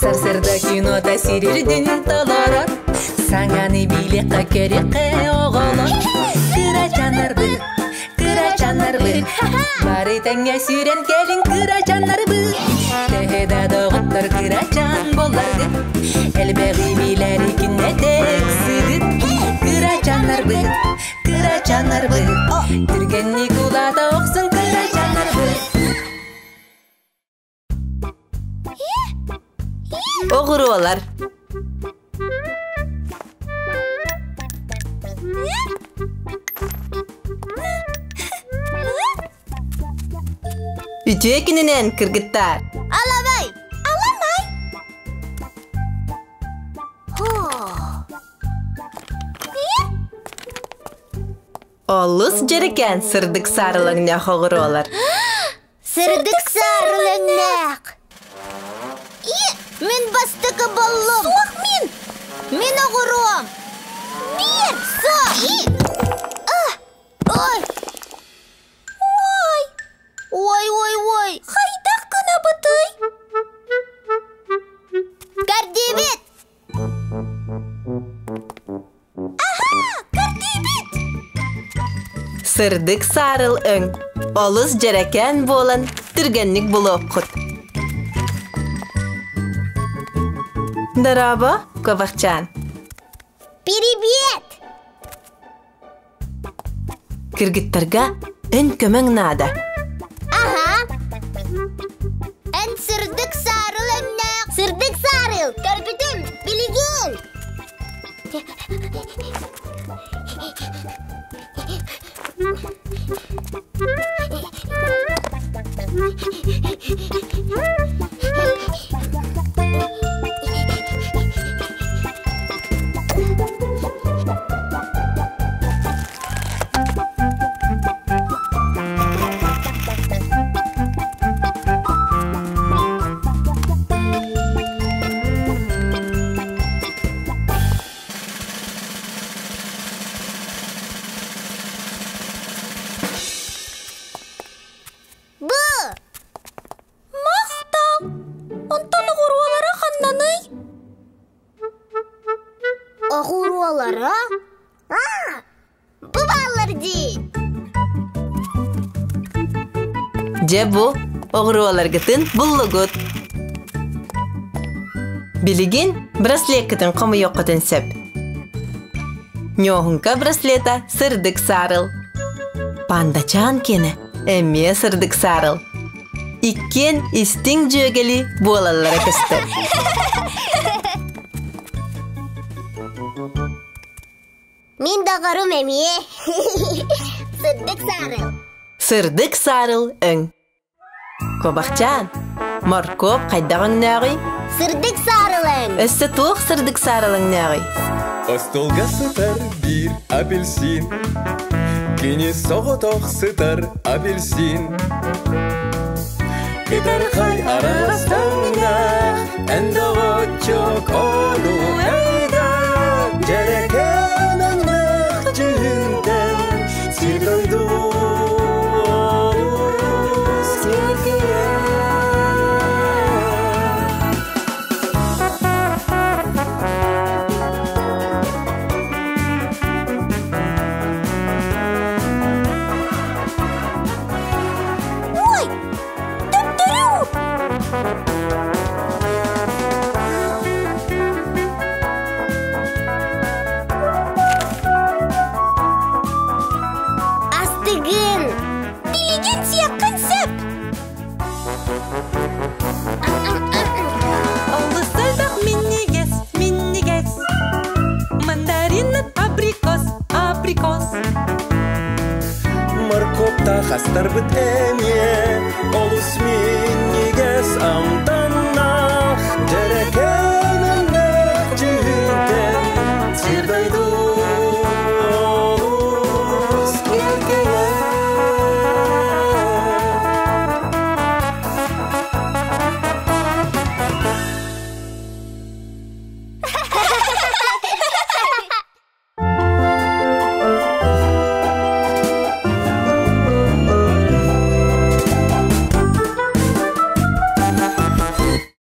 Сарсыарда кинота сирирдин толорор, Саҥаны билиэххэ көрүөххэ оҕолор. Кырачааннарбыт, кырачааннарбыт, Бары тэҥҥэ сүүрэн кэлиҥ кырачааннарбыт. Төһө да доҕоттор кырачаан буолларгыт, Элбэҕи билэр кинэтэ ыксыгыт. Кырачааннарбыт, кырачааннарбыт, Түргэнник улаата охсун кырачааннарбыт. Оҕуруолар Үтүө күнүнэн, кыргыттар! Аламай! Аламай! Олус дьэрэкээн сырдык саарылаҥнаах оҕуруолар. Сырдык саарылаҥнаах! Мин бастакы боллум! Суох мин! Мин оҕуруом! Биир, суох! Ой! Ой! Ой, ой, ой! Хайдах гынабытый? Көрдүүбүт! Аһаа, көрдүүбүт! Сырдык саарыл өҥ, олус дьэрэкээн буолан түргэнник булуоххут. Дорообо, куобахчаан. Привет! Кыргыттарга эн көмөҥ наада. Аһа. Эн сырдык саарыл өҥнөөх сырдык саарыл көрбүтүм билигин. Бу! Махтал! Онтон оҕуруолара ханнаный? Оҕуруолара? Аа! Бу бааллар дии! Дьэ бу оҕуруоларгытын буллугут. Билигин браслеткытын хомуйуоххутун сөп. Ньуоһуҥка браслета сырдык саарыл. Пандачаан киэнэ эмиэ сырдык саарыл. Иккиэн истиҥ дьүөгэли буолаллара көстөр. Мин доҕорум эмиэ. Сырдык саарыл. Сырдык саарыл өҥ. Куобахчаан, моркуоп хайдах өҥнөөҕүй? Сырдык саарыл өҥ. Өссө туох сырдык саарыл өҥнөөҕүй? Остуолга сытар биир апельсин, Кини соҕотох сытар апельсин. Кытархай араастаҥнаах, эн доҕоччук ону